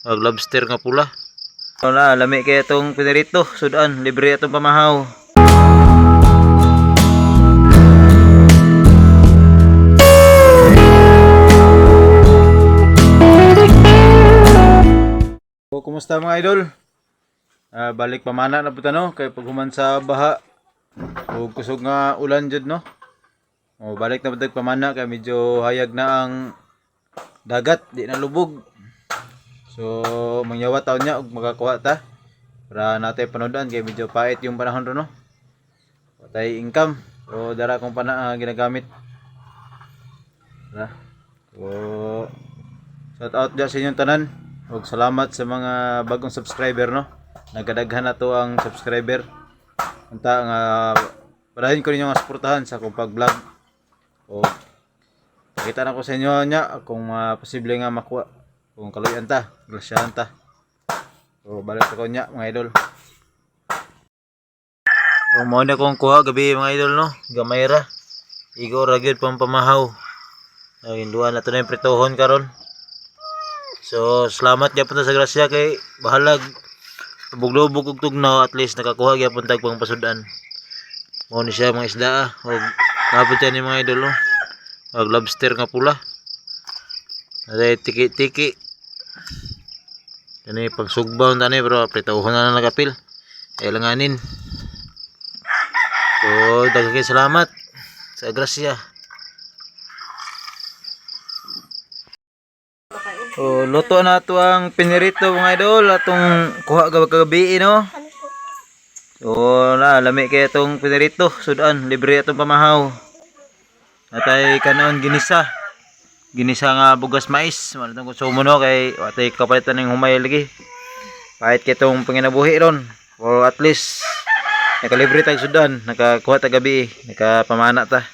Og lobster nga pula. Wala, lami kay itong pinirito. Sudan, libre itong pamahaw. So, kumusta mga idol? Balik pamana na po ta, no? Kay paghuman sa baha ug kusog nga ulan jud, no. O balik na po tag pamana kay medyo hayag na ang dagat, di na lubog. So mangyawa taon niya ug makakuha ta para natay panoodaan kay medyo pait yung panahon ron, no. Patay income. So dara akong pana ginagamit. Tara. So shout out dyan sa inyong tanan. Ug salamat sa mga bagong subscriber, no. Nagadaghan na to ang subscriber. Unta nga padayon ko ninyo nga suportahan sa akong pag-vlog. O pakita na ko sa inyo nya kung posible nga makuha kung kaluyan ta, grasyahan ta. So balik ko nya mga idol. O mao na kong kuha gabi mga idol, no. Gamay ra. Igo ra gyud pampamahaw. Ay, induan na to na yung pritohon karon. So, salamat gyapon ta sa grasya kay bahalag lubog-lubog og tugnaw, at least nakakuha gyapon tag pang pasudan. Mao ni siya mga isda ah. Og napod siya ni mga idol, oh. Og lobster nga pula. Aday tiki-tiki. Kani pagsugbaw tani pero pritohon na lang nagapil. Ay langanin. So, daghang kay salamat sa grasya. Oh, luto na to ang pinirito mga idol atong kuha kagabi, no. So, na lami kay itong pinirito, sudan libre atong pamahaw. Natay kanon ginisa. Ginisa nga bugas mais, wala tong konsumo, no, kay watay kapalitan ning humay lagi. Kahit kay itong panginabuhi ron, or at least nakalibre tag sudan, nakakuha tag gabi, nakapamana ta.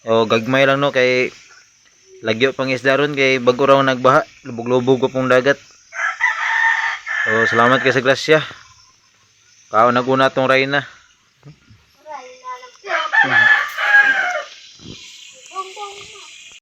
O gagmay lang, no, kay lagyo pang isda ron kay bago raw nagbaha, lubog-lubog pa pong dagat. So salamat kay sa grasya. Kaon naguna tong Reyna.